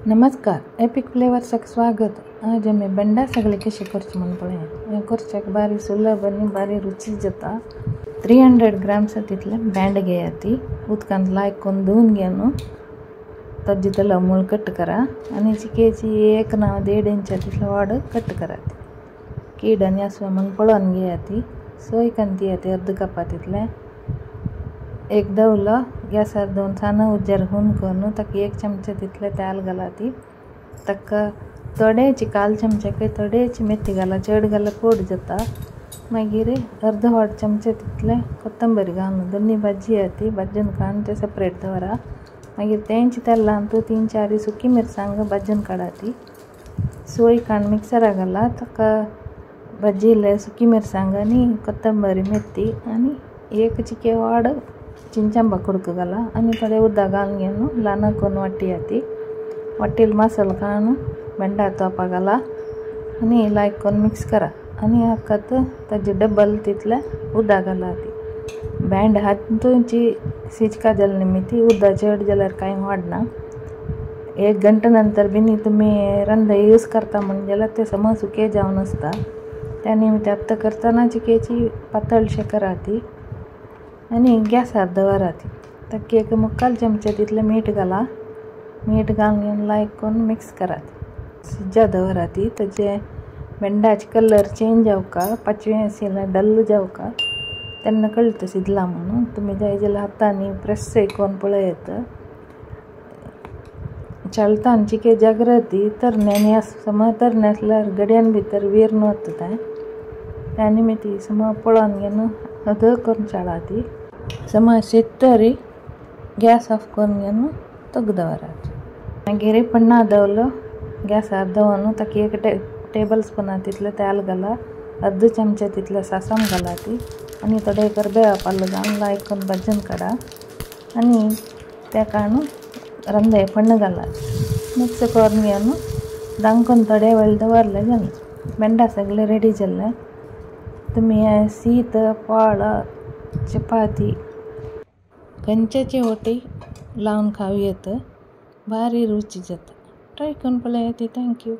नमस्कार, एपिक फ्लेवर्साक स्वागत। आज आमी बेंडा सगळे कशें करचें म्हूण पळया। हें करच्याक बारी सुलभ आनी बारी रुची जाता। 300 ग्राम्स तितले बेंड घेया, ती उदकांत लायक करून धुवन घेवन ताजे तेलो मूळ कट करा आनी चिकेची 1 ना 1.5 इंचा तितलो वाड कट करा। कीड आनी आसवा म्हूण पळोवन घेया, ती सोय कान दिया ती अर्द कपा तितलें। एक दवलो गॅसार दवरून सान उज्यार हून करून ताका 1 चमचा तितलें तेल घाला। ती ताका थोडेची काल चमच्याक थोडेची मेथी घाला, चड घाल्यार कोड जाता। मागीर अर्द वाट चमचा तितलें कोथंबीर घालून दोनी भाजी ती भाजून काडून ते सेपरेट दवरा। मागीर तेंच तेलांत 3-4 सुकी मिरसांग भाजून काडा। ती सोय काडून मिक्सरा घाला, ताका भाजिल्ले सुकी मिरसांग आनी कोथंबीर मेथी आनी 1 चिके वाड चिंचांबा कुडको घाला आनी थोडे उदक घालून घेवन ल्हान करून वाटया। ती वाटेल मसालो काडून बेंडा तोपा घाला आनी लायक करून मिक्स करा आनी आकात ताजे डबल तितलें उदक घाला। ती बेंड हातूंची सिचका जाले निमित्त उदक चड जाल्यार कांय वाडना। 1 घंटे नंतर बीन तुमी रंद यूज करता म्हण जाल्यार ते समज सुके जावन आसता। त्या निमित्त आतां करतना चिकेची पातळशें करा ती आनी गॅसार दवरा। ती ताका 1 मुक्काल चमचा तितलें मीठ घाला, मीठ घालून घेवन लायक करून मिक्स करा। सिज्जा दवरा ती ताजे बेंडाचे कलर चेंज जावका, पाचवे आशिल्ले डल जावका तेन्ना कळटा शिजला म्हणून। तुमी जाय जाल्यार हातांनी प्रेस करून पळयत। चलताना चिके जागृती तरण्यांनी समज तरणे आसल्यार गड्यान भितर विरण वता तें, त्या निमित्त समज पळोवन घेवन हद करून चाळा। ती समज शिजतरी गॅस ऑफ करून घेवन तग दवरात। मागीर पन्ना दवरलो गॅसार दवरून ताका 1 टेबल स्पुना तितलें तेल घाला, अर्द चमचा तितलें सासम घाला ती आनी थोडे करबेवा पालो घालून लायक करून भाजून काडा आनी त्या काडून रंदे फण्ण घाला, मिक्स करून घेवन दांकून थोडे वेळ दवरले जालें। बेंडा सगळें रेडी जालें। तुमी शीत पाळ चपाती खंयच्याचे वटी लावन खावं येता, भारी रुची जाता। ट्राय करून पळयात। Thank you.